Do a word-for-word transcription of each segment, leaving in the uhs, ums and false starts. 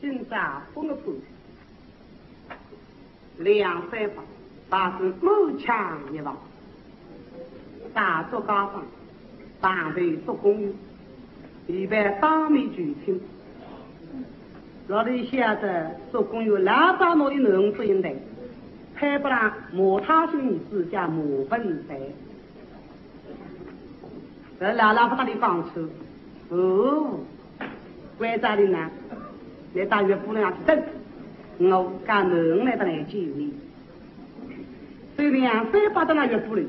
今朝风个风，梁山伯大是满腔热望，大作高兴，上头做公园，预备当面求亲。老头晓得做公园老早拿一囡不应该，配不上马太师儿子叫马文才。 搿老老勿搭理讲出，哦，关照俚呢，倷到月府里向去等，我讲囡来搭倷见面。所以梁山伯到了月府里，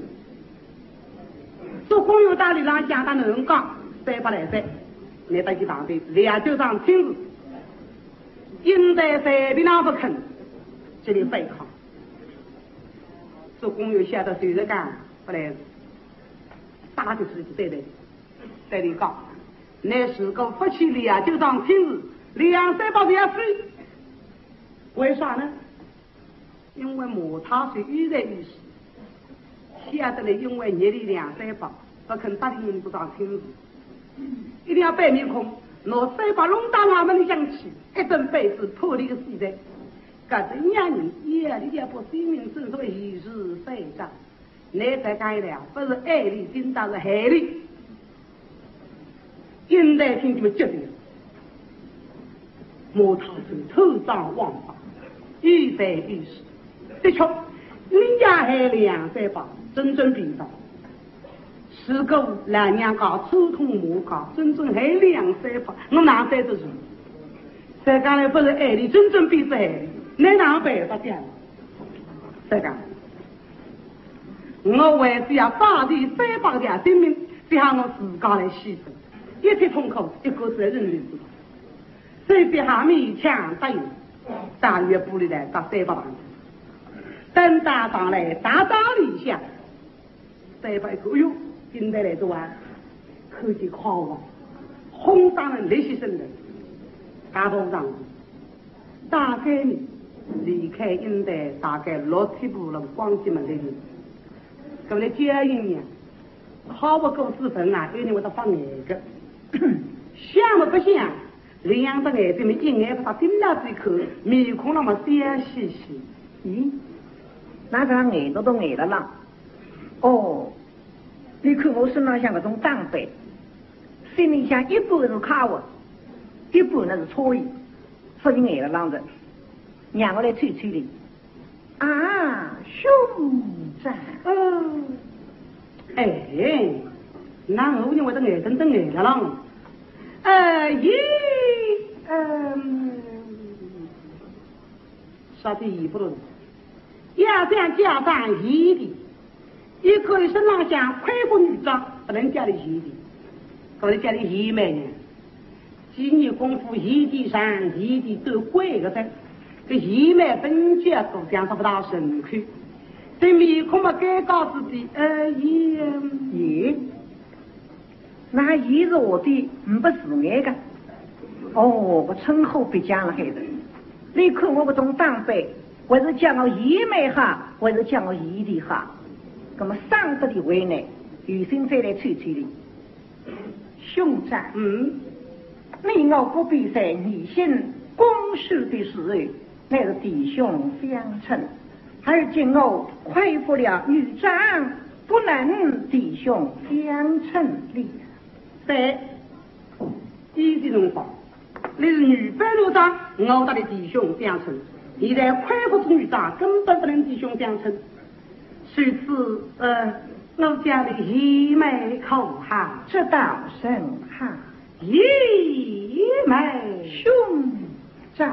做公园到里向讲搭囡讲，三伯来哉，倷到去旁边，两脚上亲自，应该随便哪勿肯，这里反抗。做公园晓得就是讲勿来事。 大家就是对对，对你讲，倷如果勿去梁九章亲事，梁山伯就要死。为啥呢？因为马太师有在有势，晓得了，因为热望梁山伯，勿肯搭理倷搿桩亲事，一定要板面孔，拿三伯弄到衙门里向去，一顿板子，判俚个死罪。搿种样人，夜里要把性命整成一时三章。 倷再讲一条，勿是害俚，今朝是害俚。现在听见么急得呀，马太师头上王法，有罪有势。的确，人家害梁山伯，真正便当。如果老娘家，粗通马家，真正害梁山伯，我哪对得住？再讲来，勿是害俚，真正便是害俚，倷哪办法讲？再讲， 我为只要保全三伯个性命，只好我自家来牺牲，一切痛苦，一个是忍受不了。所以只好勉强答应，到月府里来搭三伯谈。等到上来，到到里向，三伯一看，哎哟，今朝来哉啊，看见快活，哄堂人立起身来，大步上去。 大概呢，离开影台大概六七步路光景么来呢。搿么来叫应呀，好不过斯文啊，有人会得发呆个。想么勿想，两只眼睛么一眼勿眨盯牢仔看，面孔浪么笑嘻嘻。咦，哪能眼都都眼了啦？哦，你看我身浪向搿种打扮，心里向一半是快活，一半呢是错意。 说明眼了浪子，让我来催催你。啊，兄长。嗯，哎，那我认为这眼睁睁眼了浪。呃，咦，嗯，啥的也不能。 要想叫声贤弟，一个身浪向恢复女装，不能叫俚贤弟，可能叫俚贤妹呢。几年功夫，贤弟上，贤弟都怪个哉。这贤妹本叫做像是不大顺口，这面孔嘛尴尬之极，呃，贤，贤。 那贤是我的，唔不是眼个。哦，个称呼别讲了海的。你看我搿种打扮，还是叫我贤妹好，还是叫我贤弟好？那么省得你为难，有心再来催催你。兄长，嗯，你我不必在疑心公事的时候，乃是弟兄相称，而今我恢复了女装，不能弟兄相称了。 对，以前辰光，你是女扮男装，我搭你弟兄相称。现在恢复仔女装，根本不能弟兄相称。所以，呃，我叫你贤妹可好？这倒甚好。贤妹。兄 长。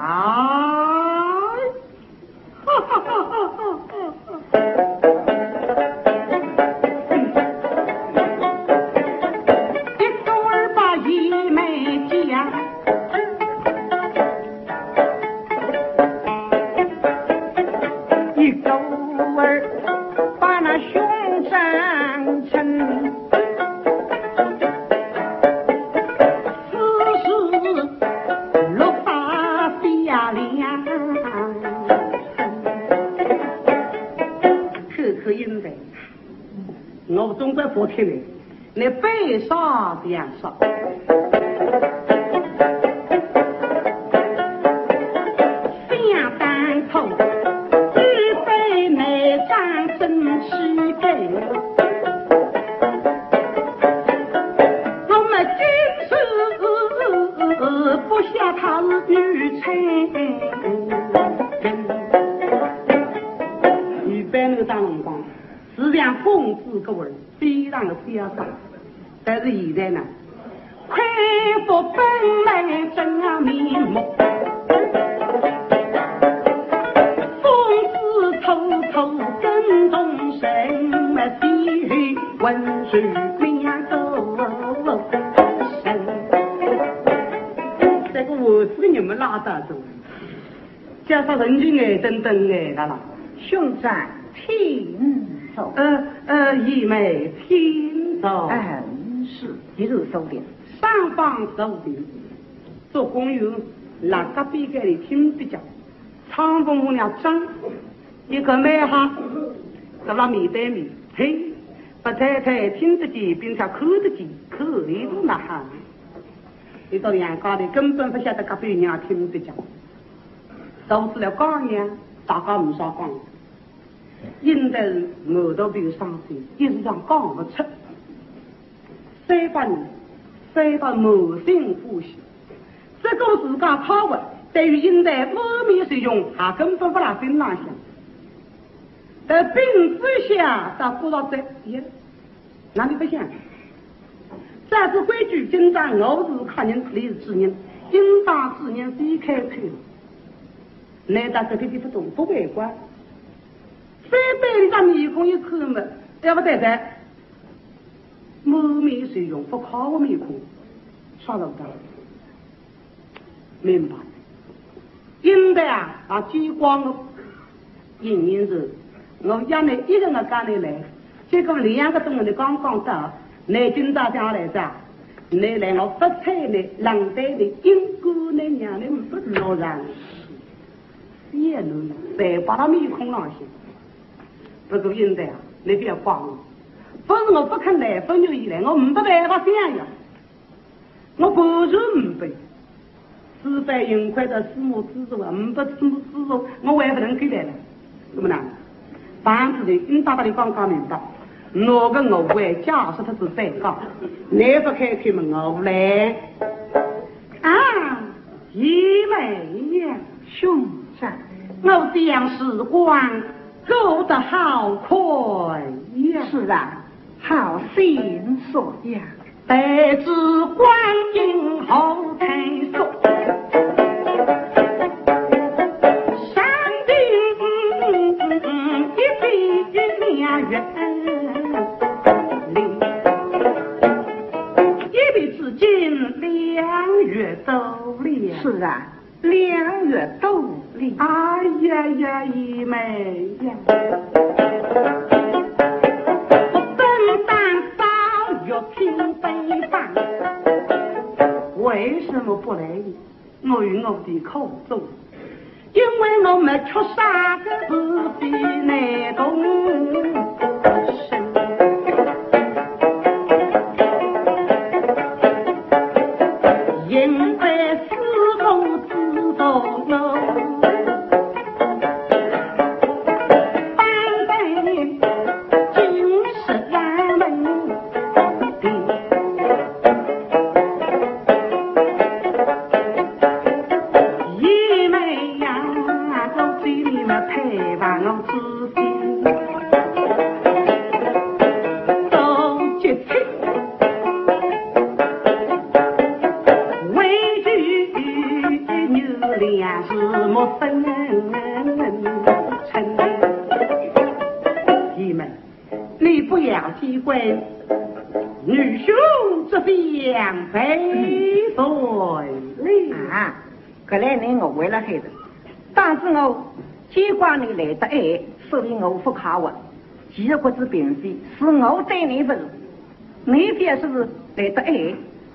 一个儿把贤妹叫，一个儿把那兄长称。 此时落发下梁。看看现在，我总归服帖呢，你背啥讲啥。一般个当辰光，是像公子哥儿非常个潇洒，但是现在呢，恢复本来真面目，公子偷偷跟踪神，低头温水面都深。这个我这个你们拉倒走。 叫啥人情哎，等等哎，来了。兄长，请坐。呃，呃，姨妹，请坐。嗯，是，一路坐定。双方坐定，做公园，那隔壁间里听得见，窗户那张，一个蛮好，坐了面对面，嘿，不太太听得见，并且看得见，可以多那好。一到两家头根本不晓得隔壁人听得见。 到仔了讲呀，大家没啥讲。因为我都比上去，一时上讲不出。三番，三番满心欢喜。这个自家讨的，对于现在阿面师兄还根本不大心浪想。但并之下，倒不到这也 哪里不像？照仔规矩，今朝我是客人，你是主人，应当主人先开口。难道这个地不懂，不会管？非被人家面孔一看嘛，要不得的。满面水容，不看我面孔，啥了不得。 明白。应该啊，啊，激光哦，隐隐是，我要你一个人赶你来，结果两个钟头刚刚到，你今朝想来着，你来我不睬你，冷淡你，应该你娘你不落人，也能再把他面孔浪些。不过应该啊，你不要怪我，不是我不肯来，不愿意来，我没办法想呀。 我不是没背，四百银块的私募资助啊，没得私募资助，我还不能给来了，怎么呢？房子的，你大大的讲讲明白，那个我会假设他是被告，你不开口嘛，我来。啊，姨妹呀，兄长，我想时光过得好快呀。是啊， 好心说呀，待至光阴好退缩，山顶一比两月里，一比至今两月多了。是啊， 两月多了。哎呀呀，姨妹呀！我本当早日听北方，为什么不来呢？我有我的苦衷，因为我没吃啥个是非难动身。 因为师父之中，当代今世人们的姨妹呀，我对你们太忘恩负义。 都结亲，为求女两是莫分。姨妹，你不要见怪，愚兄这厢赔罪了。啊， 搿来呢，我为了害的，当时我见怪你来得晚，所以我勿客气。其实骨子平时是我对你勿是，你表示是来得晚，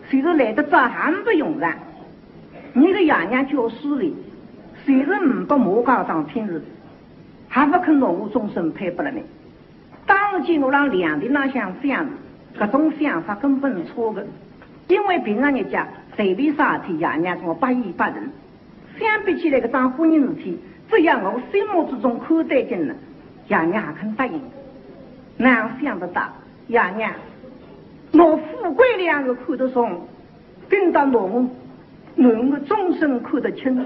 虽然来得早还勿用场。你个爷娘叫势利，虽然唔拨我家当亲事，还勿肯拿我终身配拨了你。 当时见我辣凉亭浪向想，搿种想法根本错个，因为平常日脚随便啥事体，爷娘总百依百顺。相比起来，搿桩婚姻事体，只要我心目之中看得见了，爷娘还肯答应。哪想得到，爷娘拿富贵两字看得重， 更加拿我囡儿终身看得轻，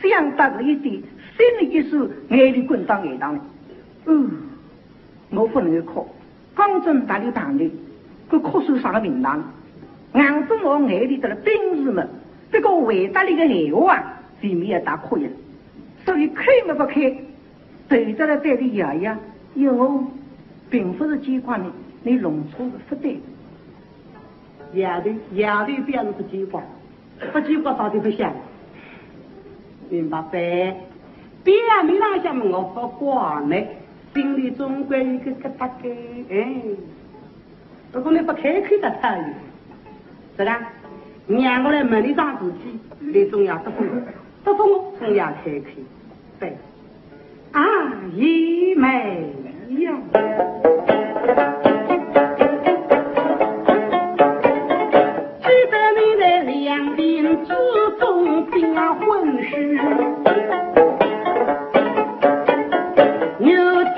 想到搿一点，心里一酸，眼泪滚到眼眶里。嗯，我勿能哭，刚正搭俚碰头，搿哭算啥个名堂？硬是我眼泪得了冰水么，不过回答俚个闲话啊，未免也太哭一了。所以开么勿开，对着了对俚爷爷，因为我并勿是见怪呢，你弄错了勿对。丫头，丫头表示勿见怪。 勿见怪啥地方想？明白噻？表面浪向么我勿怪呢，心里总归有个疙瘩个，哎。不过你勿开口的讨厌，是吧？让我来问你桩事体，你总要答复我，答复我总要开口。对。 啊，姨妹呀。记得你在两鬓之中bin'a婚事，有将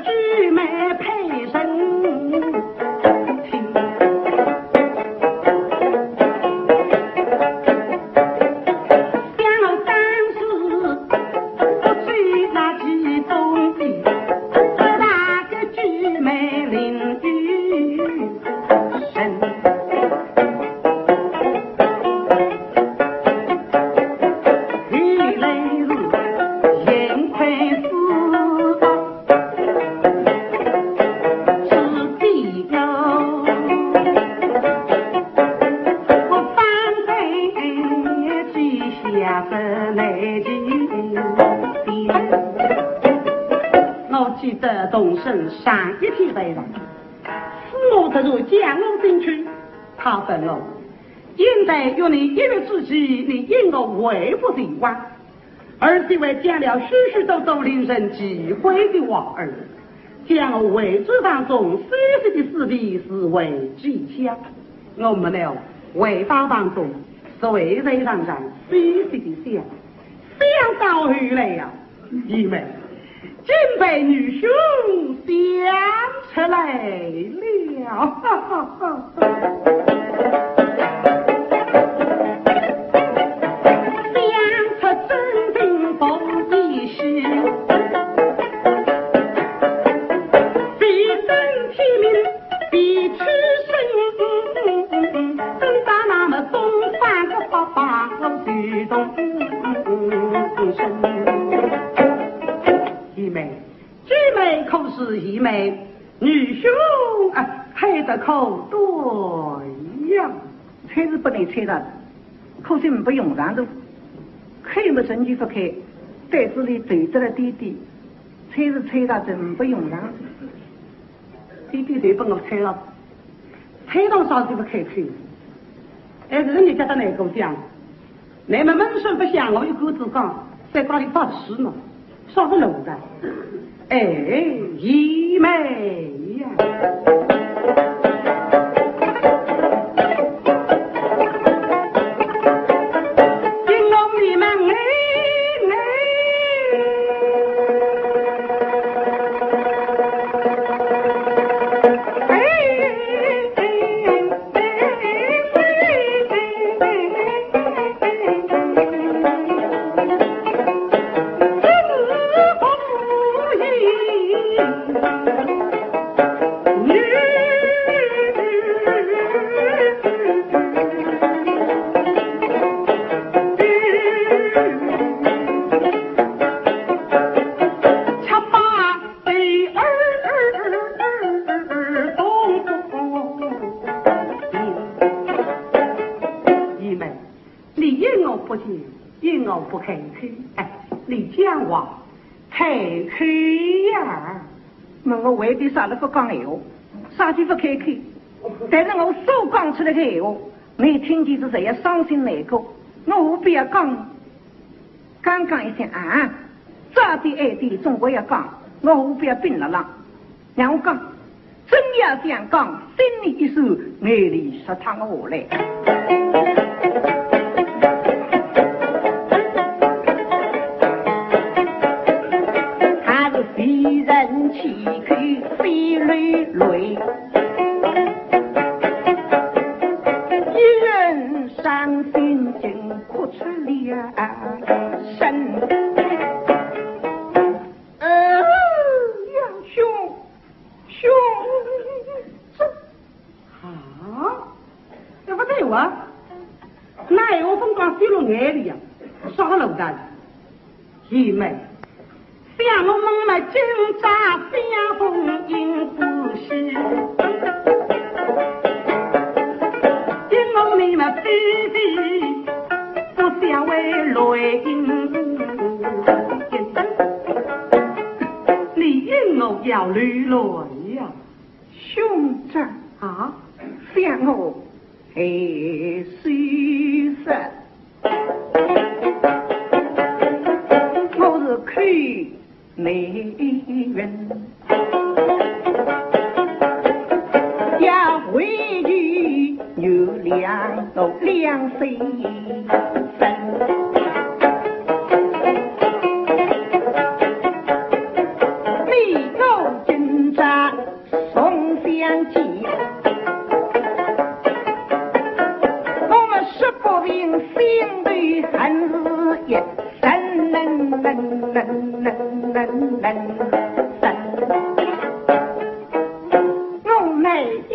举妹配成亲。 想当时，我最那其中的，那个举妹林雨生。后来是幸亏是 是的哟。我方才记下这来情。我记得童生上一天晚上，是我特地将我进去，他问我，现在约你一月之期，你因何回不及还？ 而且还讲了许许多多令人忌讳的话儿，将我回转房中休息的时间是为几想。我们呢，回到房中，睡在床上休息的想。想到后来呀，姨妹，竟被愚兄想出来了。 想出真情不疑心，非真天命必取生，等到那么东方的伯伯我就动身。姨妹， 姐妹可是姨妹，愚兄啊，猜得可对呀？猜是不能猜的，可是没用场的。开么神经不开，在这里对着了弟弟，猜是猜到真没用场。弟弟就被我猜了。 推动啥地方开口？哎，搿个人家到哪个讲？乃么门生勿响，我一个子讲，在家里发痴呢，啥个路的？哎，姨妹呀！因为你们哎，哎， 姨妹，你因我不见，因我不开口，哎，你讲话开口呀！那我为的啥了不讲闲话？啥地方开口？但是我所讲出来的闲话，你听见是这样伤心难过，我何必要讲？ 刚刚一想啊，早点晚点总归要讲，我何必要屏了啦？让我讲，真要想讲，心里一酸，眼泪说淌下来。他是非人欺口非累累，一人伤心竟哭出了声。呃，呀，兄，兄，这，啊，这不对哇？哪有风光飞落眼里呀？啥个路道？ 贤妹，想我们嘛今朝相逢应欢喜，因我们嘛非非不相为来迎，你因我要流泪呀。兄长啊，想我 哎，虽说我是口没人，也回去有两个两岁生。你我今朝 重相见，我们说不平心头恨是一生。我难以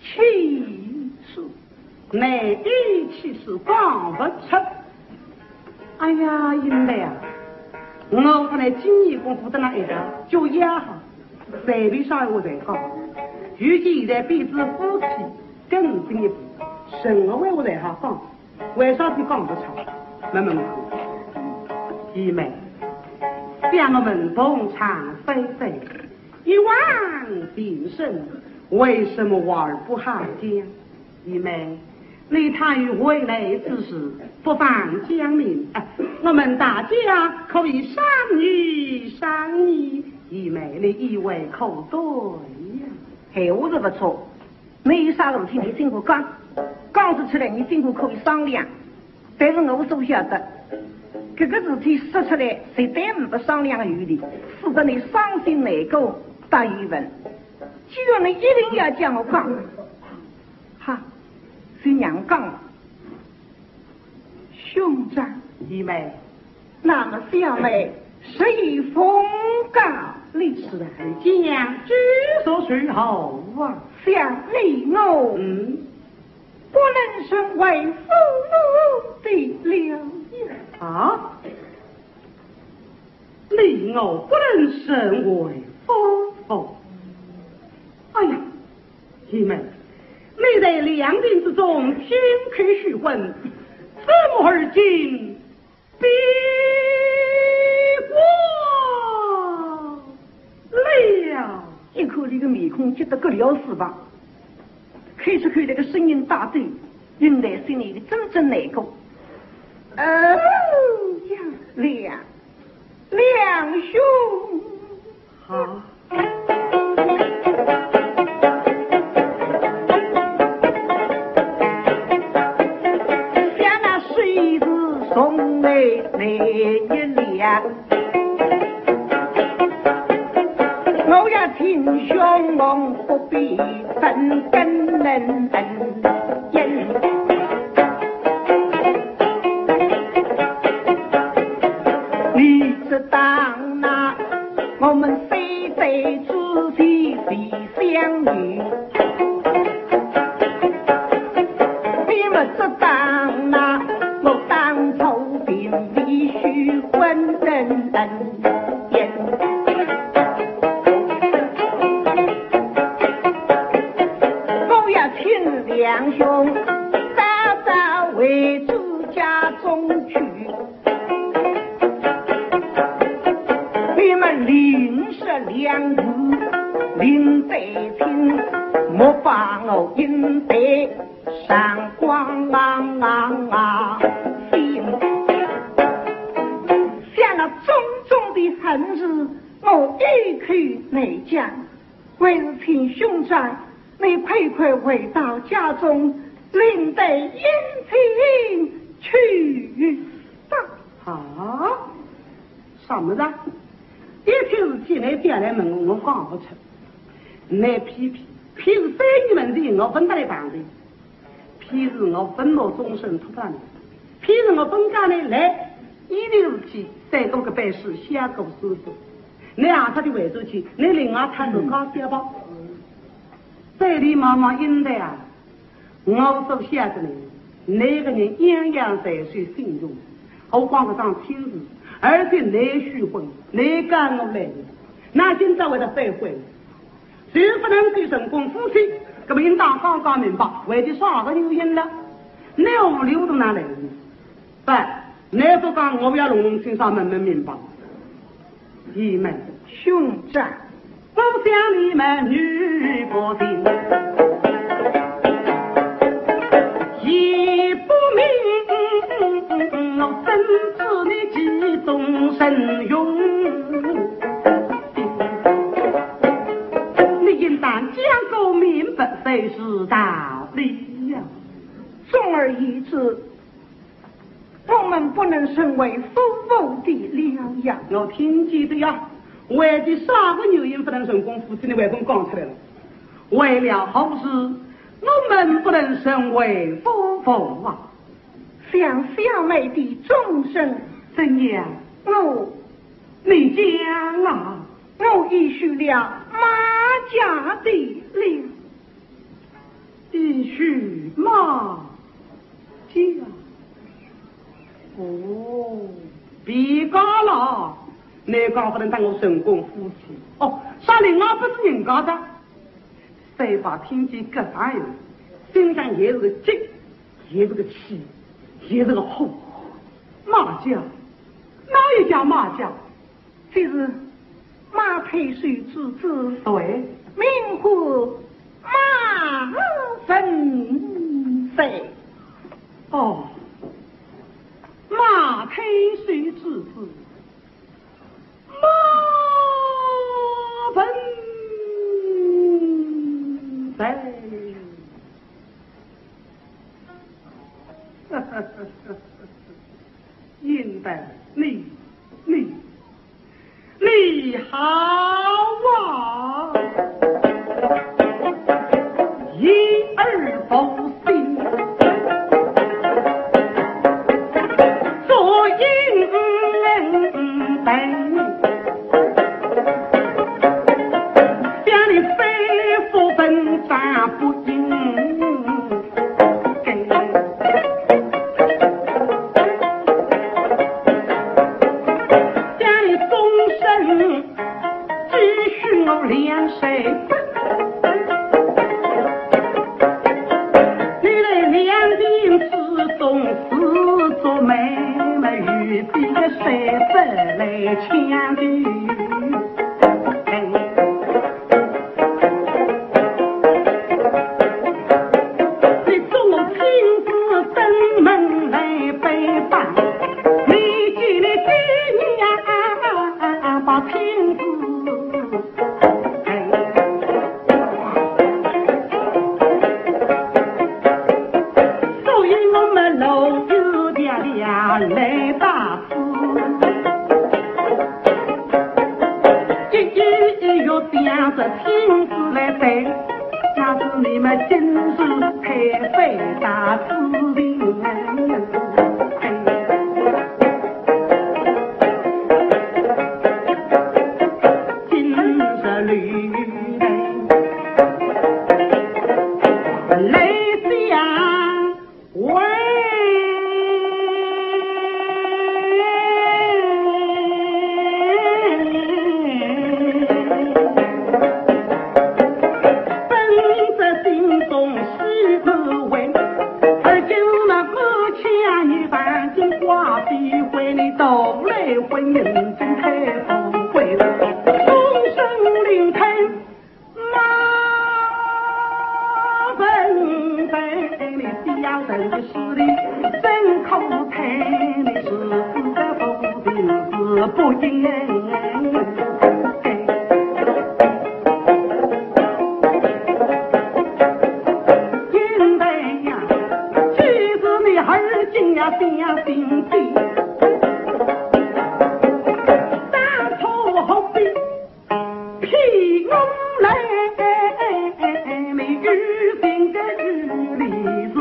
启齿，难以启齿，讲不出。 哎呀，贤妹啊，我本来今年功夫得那一个，就也好，随便啥闲话侪讲。尤其现在比之夫妻更进一步，任何闲话侪好讲，为啥体讲不出？问问看。贤妹，想我们同窗非非，一往情深，为什么话儿不好讲？ 贤妹，你倘有为难之事，不妨讲明，哎，我们大家可以商议商议。贤妹，你意味可对呀？闲话是不错，你有啥事体你尽管讲，讲得出来你尽管可以商量。但是我所晓得，搿个事体说出来，绝对没商量的余地，使得你伤心难过，大一文。既然你一定要叫我讲， 哈，是娘讲。兄长，贤妹，那么小妹实已奉告。你是来讲，举手之后啊，想你我，嗯，不能成为夫妇的了呀。啊？你我不能成为夫妇？哎呀， 贤妹，你在两情之中，金口许婚，怎么而今变卦了？一看你个面孔急得个了死吧，开出口那个声音大得，引来心里的真正难过。哦呀，梁，梁兄。 啊。想那水是从来没一两，我要听兄王不必分根能。 你只当那我们非对之前非相遇，你们只当那我当初并未许婚人。我要请梁兄早早回至家中去。 你们另说两句，另对情，莫把我引得上官心。想了种种的恨事，我一口难讲，还是请兄长 你快快回到家中，另对姻亲去吧。啊？什么事？一切事体你爹来问我，我讲不出。你批评，批是三年门前我问得来旁边，批譬如我分我终身托他呢，譬如我分家呢来，一定是去三个个办事，下个个叔叔。你啊，他的回头去，你另外他是高下吧。这里妈妈应的啊，我所晓得呢，那个人样样侪是信用，何况搿桩亲事，而且你许婚，你跟我来的，那今朝为了反悔， 就不能够成功夫妻，那么应当讲讲明白，为的啥个原因呢？你无理由的拿来的。不，你不讲，我要弄弄清爽，问问明白。你们兄长，我想你们女不定，也不明，我怎知你其中神勇？ 你应当讲个明白才是道理呀。总而言之，我们不能成为夫妇的了呀。我听见的呀，为的啥个原因不能成功夫妻呢？为什么讲出来了？为了何事我们不能成为夫妇啊？想小妹的终身。怎样？我 你讲啊。我已许了马家的了。已许马家？哦，别家了，你讲不能当我成功夫妻。哦，啥人啊，不是人家的。再把听见个啥样，心里向也是个急，也是个气，也是个火。马家，哪一家马家？ 就是马太守之子，对，名唤马文才。哦，马太守之子，马文才。 应得你，你，你好啊！一而不信，做应等。 想你非富本长不应该，想你终身只许我两岁半。你来两年之中，自作美美，与这个谁不来抢的？ 你做我亲自登门来拜访，你见你爹娘把亲自。所以我们老友的呀来打 一一一月想着亲自来对，那是你们今日太妃大之情。今日里来想 喂，本着心中喜不为，而今那个千年万金挂飞回，你到来婚姻真太富贵，终身灵台 马文才，你小人的势力，真可叹，你是死的不平，死不应。应该呀，既是你而今呀，相信的，当初何必 骗我来，你有心的与你是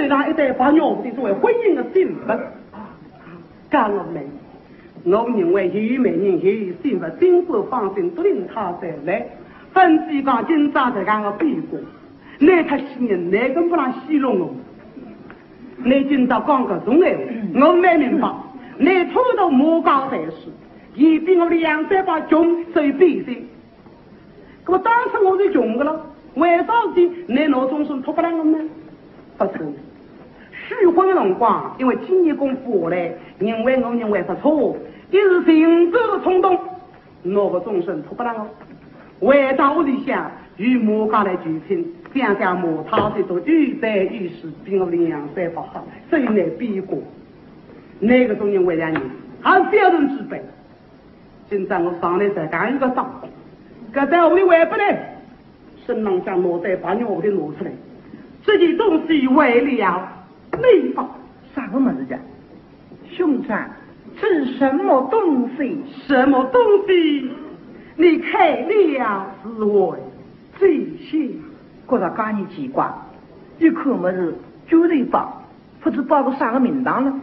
拿一对白玉的作为婚姻的信物。讲我们，我认为有媒人有信物，尽管放心，都令他再来，反正讲今朝才讲个变故，那他新人，那个不让戏弄我。你今朝讲个种闲话，我没明白，你初到马家才是，也比我两三百穷，所以比心。 那么当时我是穷的了，为啥事体你拿终身托不让我呢？不错，许婚的辰光，因为金义公不来，认为我认为不错，一时情感的冲动，拿个终身托不让我。回到屋里向，与马家来求亲，想想马太太都有财有势，比我两三百好，所以你比过。那个中间为了你，还小人之辈。 今朝我上来再讲一个道理，搿在屋里还不来，身浪向拿对白玉的拿出来，这件东西为了你吧。啥个物事讲？兄长，这什么东西？什么东西？你看了是为这些。觉着介奇怪，一看么是九头包， 不知包个啥个名堂了。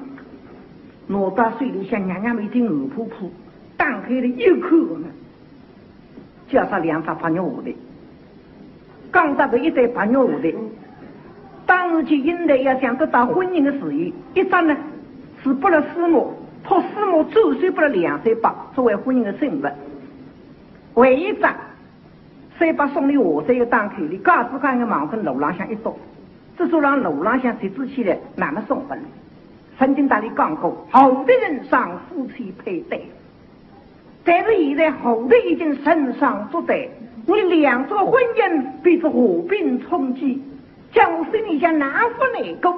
拿到手里向，娘娘一听，恶扑扑，打开了一看呢，叫啥两只白玉蝴蝶。讲到搿一对白玉蝴蝶，当时就应该要想得到婚姻的事宜，一只呢是拨了师母，托师母转手拨了梁山伯作为婚姻的信物，还一只 山伯送俚下山个当口，俚告诉讲个忙跟路浪向一到，只说让路浪向拾仔起来，慢慢送拨俚。曾经搭俚讲过，好的人上夫妻配对，但是现在好的已经成双作对，你两桩婚姻变成和平冲击，叫我心里向难不难过。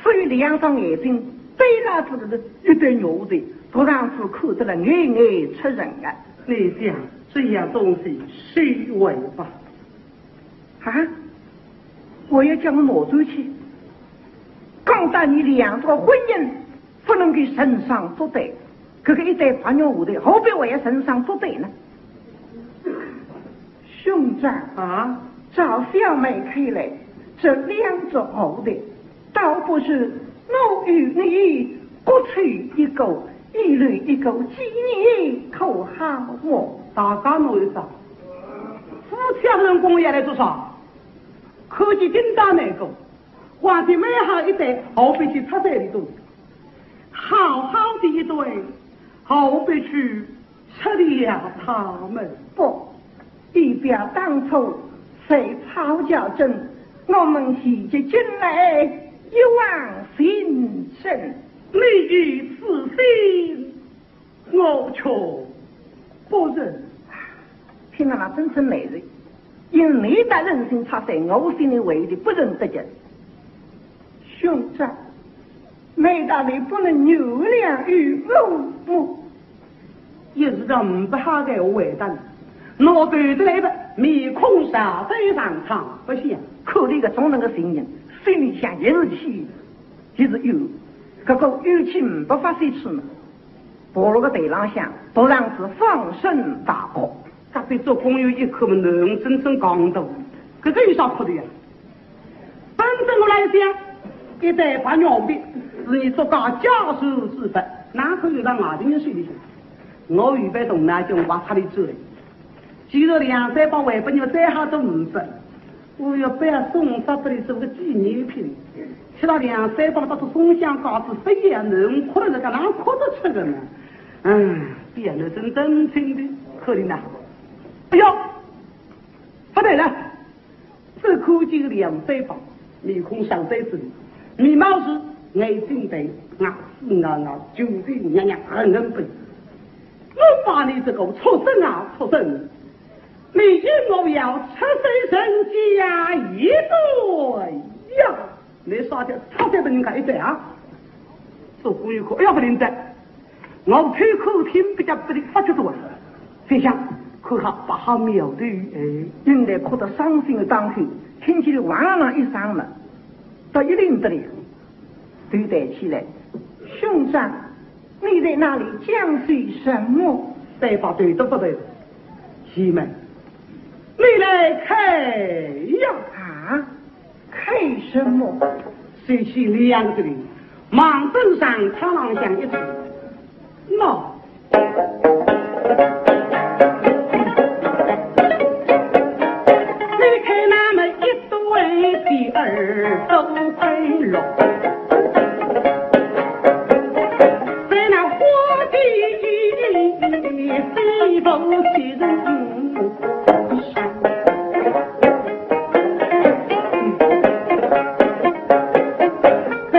所以两双眼睛对牢仔搿个一对玉蝴蝶，头上是看得了眼眼出神啊。你想，这样东西收回吧。啊？我要叫我拿转去？讲到你两桩婚姻不能够成双作对，搿个一对白玉蝴蝶，何必还要成双作对呢？ 兄长啊，照小妹看来，这两只蝴蝶，倒不如我与你各取一个，一人一个纪念，可好么？大家弄一张，夫妻两人公也来做啥？可见今朝那个，花的美好一对，何必去拆散的东西？好好的一对，何必去 拆了他们。不，以表当初在草桥镇，我们喜结金兰一往情深。你有此心，我却不忍。听了那真正美人，因你的忍心拆散，我心里为的不忍得劲。兄长，难道你不能原谅于我么？ 一时辰光勿好个回答，拿头得来个，面孔煞得上苍，不响。看俚搿种能个情形，心里向也是气，也是怨，搿个怨气没法发泄出嘛。爬落个台浪向，突然是放声大哭。隔壁做工友一看嘛，囡儿真正讲到，搿个有啥哭的呀？ 反正我来讲，一对白玉蝴蝶是你作家家书之物，哪可以让外头人收的？我预备动脑筋挖出来之类。既然梁山伯为不你们再好都唔分，我要不要送啥拨你做个纪念品？吃到梁山伯到处松香告子，非也能哭了，搿个哪哭得出个呢？嗯，变得真真清的，可怜呐。哎呦，不对了！ 只看见梁山伯，面孔上在这里，眉毛是眼睛呆，牙齿咬咬，就是娘娘狠狠本。我把你这个畜生啊畜生，你与我要拆散人家一对呀！你啥叫拆散人家一对啊？做工友看，哎呀，不灵的， 我偷看听不见，不得发觉的。心想，看好不好苗头，哎，应该哭得伤心的当口，听见了哇啦啦一声了，倒一灵得了，头抬起来，兄长，你在那里讲些什么？再把头都不对了，西门，你来看呀！啊？看什么？随即两个人望准长窗浪向一指，喏，你看那么一对的耳朵快落，在那花的飞舞之中。 被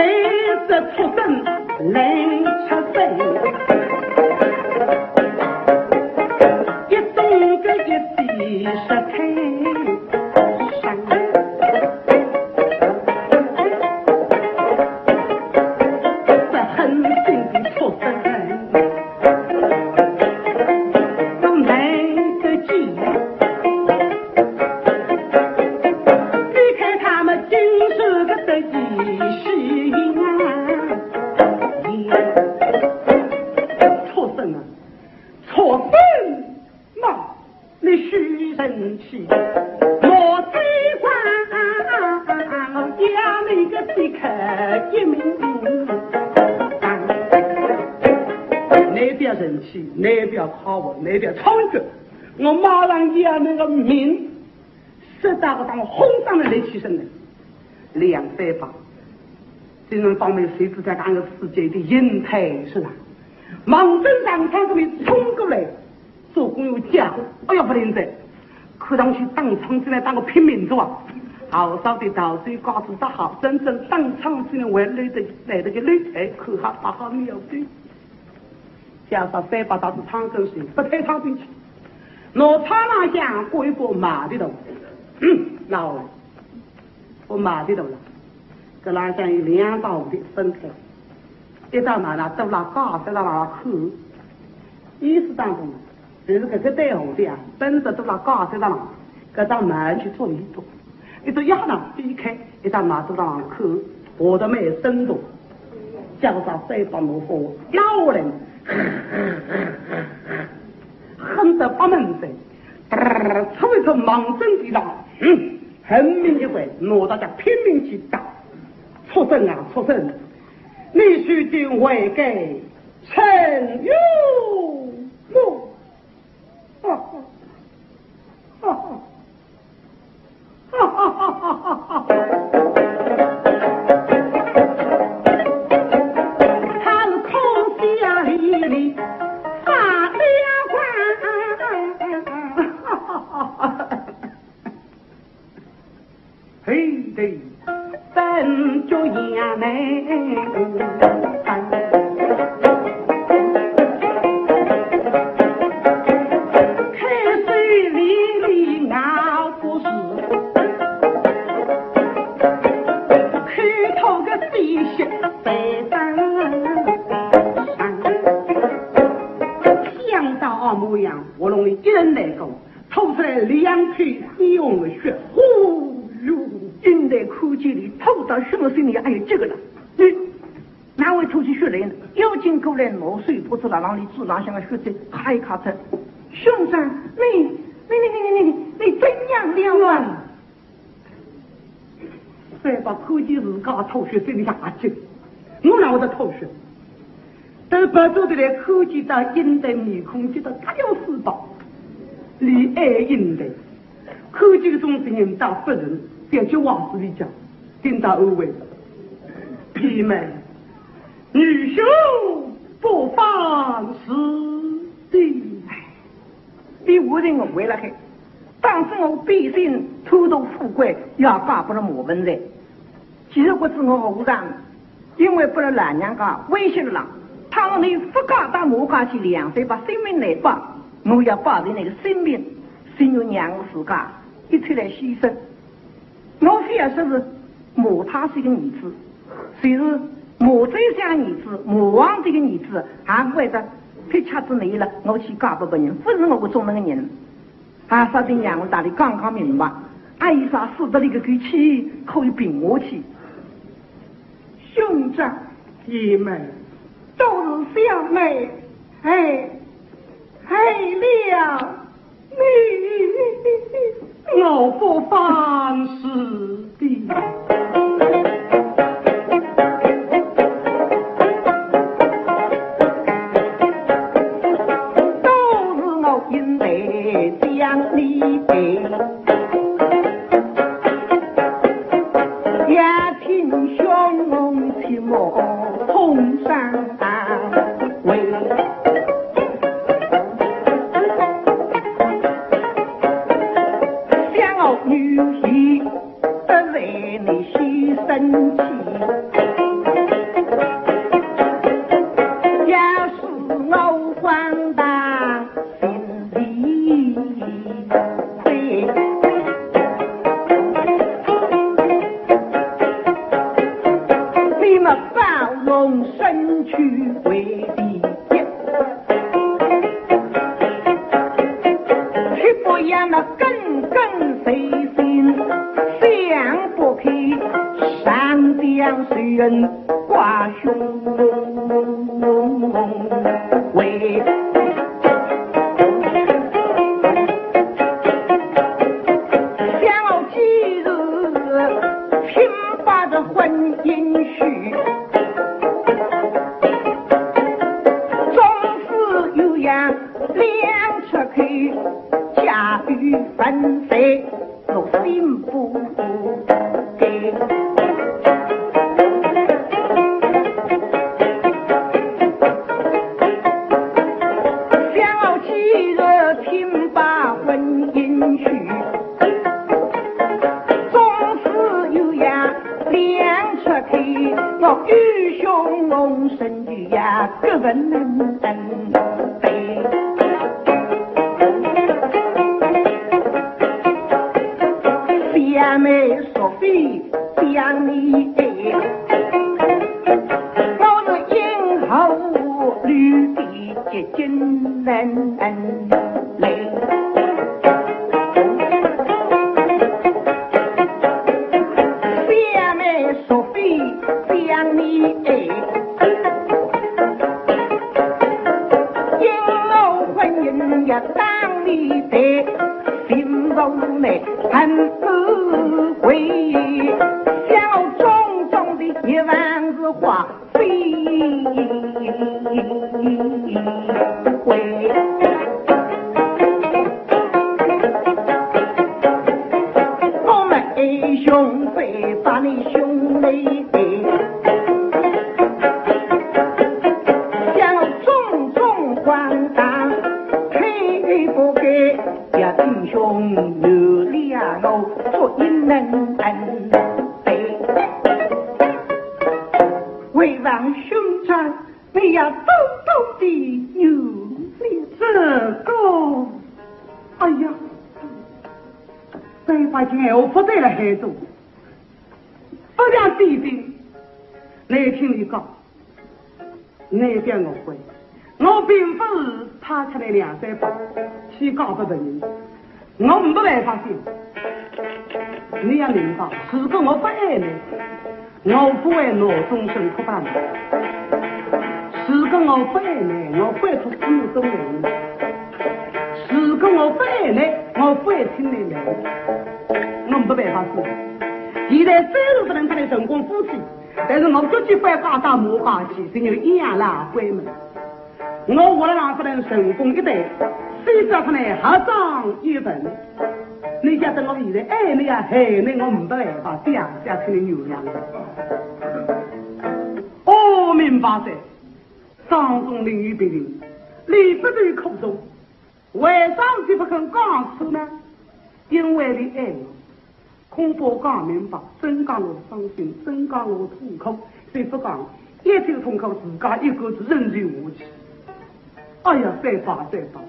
这畜生来吃罪，一种个一地是开山，这狠心的畜生。 都来得及。你看他们竟是个得意戏呀！畜生啊，畜生嘛，你虚神气，莫再管，要你个的可一命。你不要生气，你不要夸我，你不要猖獗。 我马上要你个命。说到个当，轰当的立起身来，两三把，这人方面谁知道当个世界的阴台是吧？望准长窗这边冲过来，做工又讲，哎呀，不灵哉，看上去当窗进来当个拼命子啊！好少的道具架子搭好，真正当窗进来还来得来得及溜，哎，看好把好瞄准。 叫啥三把刀子闯进去，不推闯进去。拿窗浪向挂一把麻袋头，嗯，拿下来，把麻袋头了，搿浪向有两道蝴蝶分开，一道嘛呢，都辣高，一道嘛看，意思当中，就是搿个对蝴蝶啊，奔着都辣高，一道嘛，搿张麻去做一做。 一只鸭呢，避开，一只马肚上看，活得蛮生动。叫啥三把怒火，拉下来，恨得不门子，嘚儿，出一出望准地上，嗯，很明一回，拿大家拼命去打。畜生啊，畜生，你究竟为该陈有我？ 他是空气呀，里里发亮光。 嘿，对，三脚丫呢，开水里里熬不是，开头个水血在当上。想到二模样，喉咙里一阵难过。 吐出来两口鲜红的血，呼噜！应台看见俚吐到血了，心里哎呀，这个了，你哪会吐起血来呢？要紧过来，拿手拨仔辣浪里嘴浪向个血水揩一揩脱。兄长，你，你，你，你，你，你，你怎样了啊？ 三把看见自家吐血，心里想啊，这我哪会得吐血？等跑转头来，看见到应台面孔急得大要死吧，俚爱应台，看见搿种情形倒勿忍，覅去往死里讲，听到安慰，弟妹，愚兄不犯此地。 比我人我为了海，当时我毕竟贪图富贵，也嫁拨了马文才。其实不知我何上，因为拨了老娘家威胁了啦，倘若你不嫁到马家去，两三把性命难保，我要保全你个性命，情愿让我自家一起来牺牲。 我非要说是马太师个儿子，就是马宰相儿子，马皇帝个儿子，还勿会得撇吃仔你了，我去嫁拨别人，勿是我搿种能个人。啊，啥人让我搭俚讲讲明白，阿有啥使得俚搿口气可以平下去。兄长，弟妹，都是小妹，哎，害了 你，我不犯此地。向你背，也挺胸起目痛上位。想我女婿不为你牺牲去，要是我荒唐 心里悲。你们包容身躯为第一，岂不要那根根随心想不开，上将谁人 挂胸围。想我几日清白的婚姻许，总是有样两尺开，家有分配。 我心不甘。想我几日清白婚姻许，总是有样两尺开，我与兄翁身体呀，各分 对，姐妹淑妃将你爱，我是因何绿的结金人来。姐妹淑妃将你爱， 因我婚姻也当你的，心中呢很不悔。想我种种的一万字花费。 我们兄妹把你兄妹的，像种种荒唐，配不给，也弟兄有两个做一能对。为王兄长，你要多多的原谅。这个，哎呀， 这把钱我不得了，孩子，不讲弟弟，你听你讲，你讲我会，我并不是怕出来两三百，去搞不得人，我没办法的。你要明白，如果我不爱你， 我不会拿终身托办的。如果我不爱你，我会出死都没有。如果我不爱你，我不会请你来。我没办法说。现在虽然不能跟你成功夫妻，但是我绝对不会搞到马家去，只有一样啦，闺门。 我活了让不能成功一代，谁知道呢，还长一份。你晓得我现在爱你呀，害你，我没办法，这样下去你原谅我。哦，明白的。张仲林与别人，你不对苦衷，为啥子不肯讲出呢？因为你爱我。 恐怕讲明白，真讲我伤心，真讲我痛苦，谁不讲？一切痛苦自家一个人忍受下去。哎呀，再吧，再吧。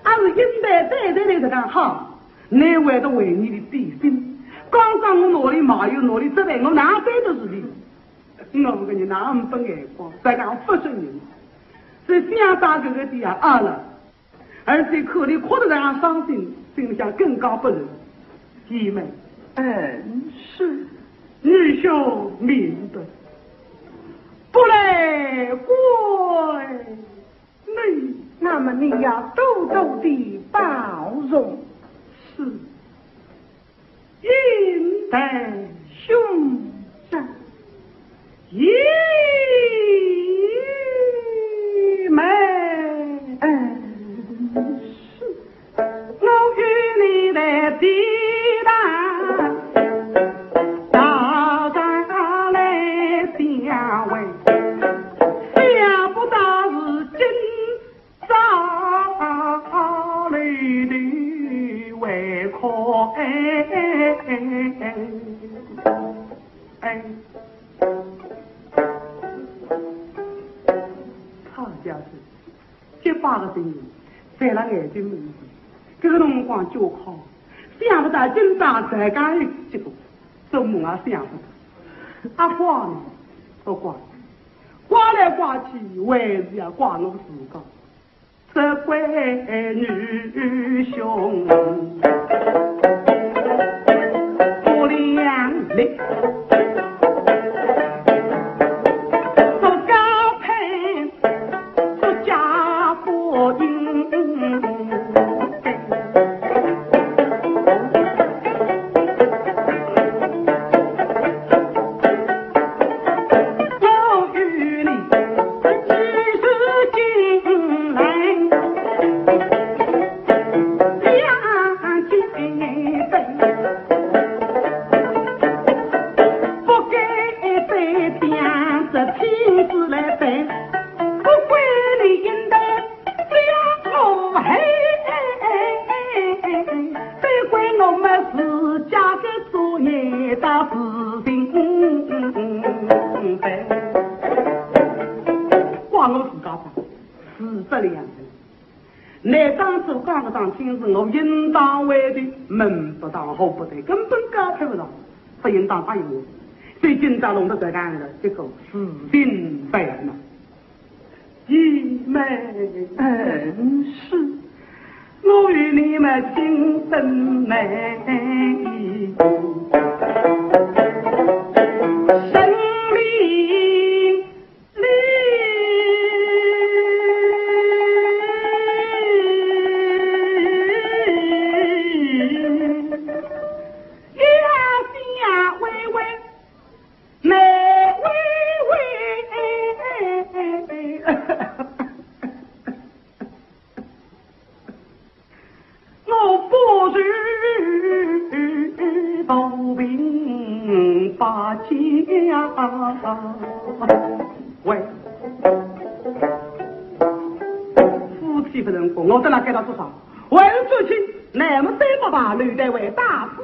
阿是应该对待你这个好，你为的为你的底线。刚刚我哪里骂又哪里责备，我哪对得住你？我这个人哪么不眼光，再讲不是人。是想打这个的啊，啊了。 而且看你哭得这样伤心，心里想更加不忍。姐妹，嗯，是。你兄明白，不来怪你。那么你要多多的包容。是。 应待兄长。一妹。嗯，是。大人来相会，想不到是今朝来的会客。哎，哎，哎，好家伙！ 结巴个声音，在了眼睛门前。搿个辰光就哭，想不到今朝才讲一结果，做梦也想不到。阿怪呢？勿怪，怪来怪去，还是要怪我自家。这位女兄，不良力，不高配， 不假不硬。我与你一时进来，两军备。 不该再将这亲事来背，不怪你应当将我害，得怪我们自家的作孽大事情。怪我自家吧，自责两人。 乃当初讲个桩亲事，我应当回头，门不当户不对，根本交配勿上，勿应当答应我。所以今朝弄得这样个，结果事情败了。姐妹，嗯，是，我与你们情深盟，深盟。 我不是不平八家。喂，夫妻不成功，我在那给他做啥？还是做亲，那么对不吧？刘大为大事。